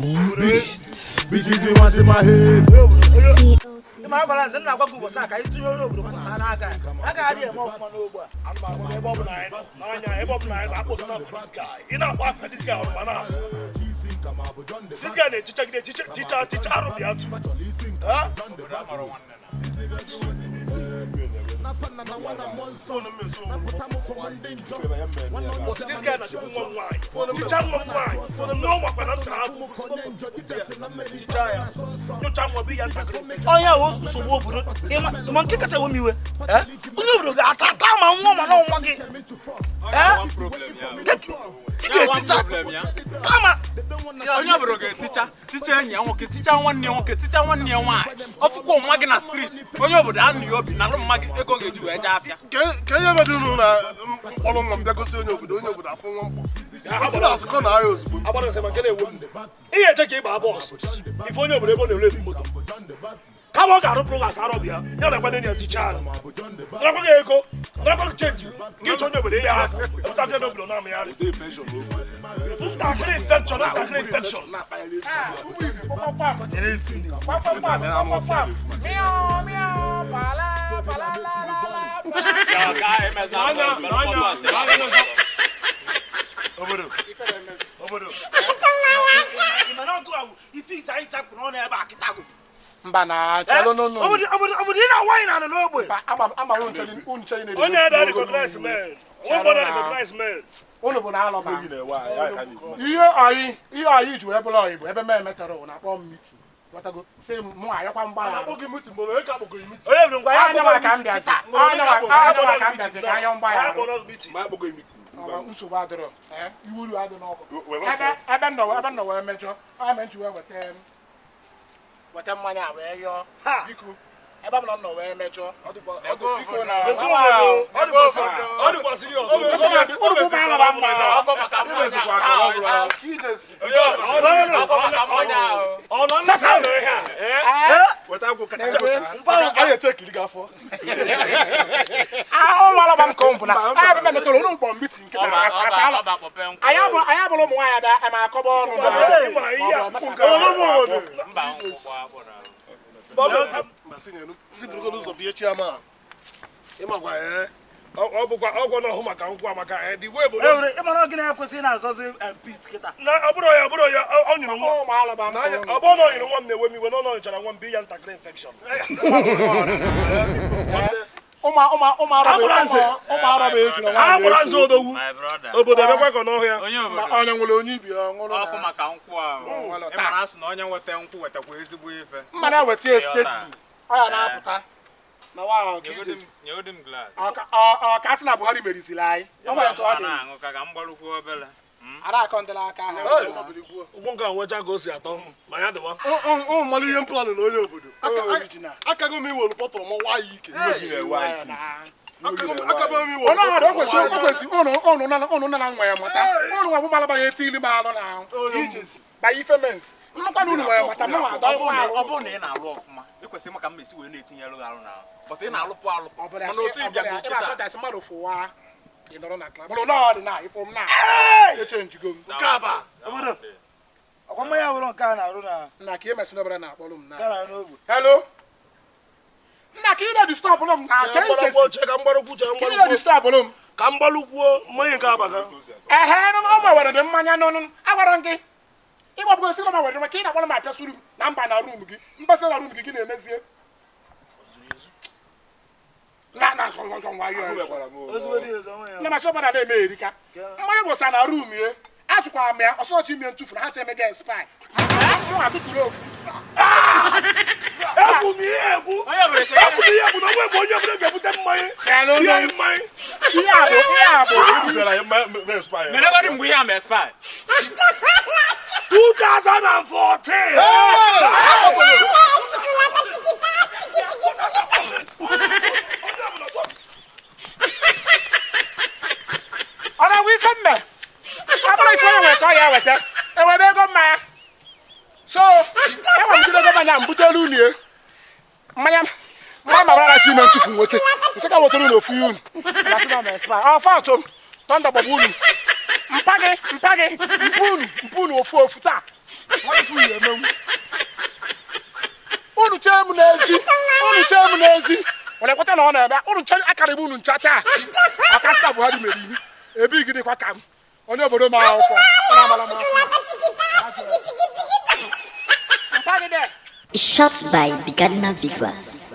Bitches be wanting my head. Ịma agbara nze nna agwa gị ụbọchị a ka anyị tụnye onye obodo kwụsa n'aka ya aka adịghị eme ọfụma n'ogbe a. Ebe ọ bụla anyị nọ n'anya, ebe ọ bụla anyị nọ, akpọsị na this guy. Ị na-akpọ afa this guy, ọnụma na-asụ. This guy na-etichagide ticha ticha ticha arụ bịa tu. Ha? Ụbọchị this guy na-achịkwu nwa m nwaanyị. Ticha nwa m nwaanyị. Nwa makwa na m tara afụ. Ticha ya. Nyocha nwa bụ ya ntakịrị. Onye a wụ nsogbu obodo. Ịma nke kacha ewe m iwe, eh? Onye obodo ga-ata ata ma nwa ma na ọnwa gị. Eh? Ị ga-eticha kama. Onye obodo ga-eticha ticha enyi ya nwoke, ticha nwanne ya nwoke, ticha nwanne ya nwaanyị, ọfụkwa mma gị na street. Onye obodo anụ ya obi nalụ mma gị ego ga-eji wee jee afịa. Ka ihe mere unu na mkpọrọ nwa m bịa gosi onye obodo, onye obodo afụ nwa mkpọ si na asụkọ na ahịa ozugbo. Agbara nsị ma nke na-ewe m. Ihe eche ka ị gbaa bọọsụ ife onye obodo ebe ọ na-ere ebu moto, kama ọ ga-arụpụrụ gị asa arọbịa ya na ekwe ya ticha ahụ, narakwa gị ego, narakwa gị change gị chọ onye obodo ya ahụ epụtafịa n'obodo na-amịgharị ntakịrị infection, ntakịrị infection. Obodo obodo ịma na ọgụ ahụ ife ise anyị chapụrụ ọnụ ebe a kịta gụ. Mba na chelụ n'ụnụ. Obodo obodo obodo ị na-awa anyị na-anọ n'ogbe. Ama unu chere. Onye ada recognize men, onwe mgbe na recognize men. Unu bụ na alọba ihe anyị ji wee bụrụ ọyị bụ ebe m emetọrọ na akpọ m meeting, ghọtago, sị mụ ayọkwa mgbaghara. Akpọ gị meeting mgbe onye ka akpọgo gị meeting? Onye bụrụ ngwa ya Anya akpọgo maka m meeting bịazi. kịta. Anya maka m bịazi ka ayọ mgbaghara. Akpọrọ meeting. Ma akpọgo gị meeting. Nsogbu adịrọ, iwu uru adị n'ọkụ ebe ebe ebe nnọ wee mejọ onye me nji wee weta mmanya a wee yọọ biko ebe ọ bụla nnọ wee mejọ, biko na. Ọ dịkwa serious. Unu bụ ụmụ alọba mma. Ọkọ maka mmanya ahụ. Ọkọ maka mmanya ahụ. Ọ nọ nnata nọ ihe a. Weta akwụ kacha anyị eche ekiri gị afọ. Ụmụ alọba m ka ụmụ bụ na ebe m metụrụ unu kpọọ meeting nkịta asị alọ. Ọba kpọpe nkwụ. Anyị abụrụ ụmụ nwaanyị abịa ema akọba ọnụ na Ịma ihe a. maọbụ emesasị Obodo. Mba, nkwụ bụ akpụ na. Mba, si nyelu si burugodo ụzọ bie chiama. Ịmakwa ee, ọ bụkwa ọgwọ na ọhụ maka nkwụ a maka ee the way obodo si Ịma na ọ gị na-ekwesịghị na-azọzi pit kịta. Na ọ bụrụ ya, ọ bụrụ ya, ọ nyụrụ nwa. Ụmụ alọba m ka ụnụ. Ọ bụrụ na ọ nyụrụ nwa m na-ewe m iwe na ọ nọchara nwa m bụ ya ntakịrị infection. Ụmụ ụmụ ụmụ arọba. Agbara nze. Ụmụ arọba ejula A nwaanyị gbara nze efu. odogwu. My brother. Obodo emekwa ka n'ọhịa. Onye obodo. Onye nwere onye ibi ọ ṅụrụ Ọkụ na maka nkwụ ahụ. Nwere Ị taa. ma na asị na onye nweta nkwụ wetakwa ezigbo ife. Mma na-eweta esteti ọ ya na-apụta na wa ka ijezi. Nyegodi m glass. Ọ ka asị na Buhari meriziri anyị. Ọ nwere ka ọ dị. Na-aṅụ ka m gbalụkwuo obere. Ara akọ ndịla aka ha. Ụgbọ nke a nwecha ka o si atọ ma ya dịwa. Ụmụ mmadụ ihe m planụ na onye obodo. Original. Akago m iwelu bọtụlụ m waa ya ike. Akago m iwelu. Onye ọrụ o kwesị ụnụ nna na nwa ya mụta ụnụ nwa bụ malaba ya eti ilu m alụ na ahụ ijezi ba ife mens nnukwu na unu nwa ya mụta mụ nwa adọ nwa Ọ alụ. bụrụ na ị na-alụ ọfụma, ị kwesịrị maka mma esi wee na-etinyere gị arụ n'ahụ, but ị na-alụpụ alụpụ. Ọ bụrụ Mana otu ị bịa ịma kịta asọtasị mmadụ fụwa ị nọrọ na club bụrụ na ọ dị na ifo m na echenjigo m. Kaba. Obodo ọkwa mmanya bụrụ nke a na-arụ na Nna ka emesị n'ọbara na-akpọrọ m na. nke a na-arụ n'ogbe. Hello, nna, ka ị na-edistọbụrụ m na ka Mgbalụkwuo echesi che ka mgbalụkwu che ka ị mgbalụkwuo na-edistọbụrụ m. Ka mgbalụkwuo mmanya nke abaga. Ehe, nụ na ụmụ were dị mmanya nụnụ agwara m gị ịgbapụgo si na were ka ị na-akpọrọ m apịasuru m na mba na room gị mbasa na room gị gị na-emezie na nwayọọ. Ozugbo dị ezo onwe ya. Nne masị ọbara na-eme erika mmanya gbụsa na room ye atụkwara m ya ọsọchi ime ntufu na ha cha emega expire atụtụrụ ofu. Egwu m ihe egwu. Onye obodo sị Egwu m ihe egwu na onwe mgbe onye ọbụla ga-ebute mmanya. Chelụ. Ihe mmanya. Ihe a bụ Butere anyị mmanya expire. Menegodi mgbe ihe a ma expire. 2014. Ọ na-agwa ife mme ọ bụrụ ife onye nwere ka ọ ya eweta ewebe ego mmanya, so enwere m jide ego mmanya m butelu unu ye mmanya mmanya mara arasị ime ntufu nwoke nsị ka wetara unu ofu ya unu ọ fọtụ m tọnda gbagbu unu mpa gị mpa gị mpụ unu mpụ unu ofu ofu taa. ifu ya emenwu. Unu chee m n'ezi, unu chee m n'ezi, unu ekweta na ọ na-eme. Unu nche akara m, unu ncha taa. Ọkasị na Buhari mere iwu ebe gịnịkwa ka m onye obodo m akwụkwọ ọ na-amala m afọ. Mpagide. Shot by the Gardner Visuals.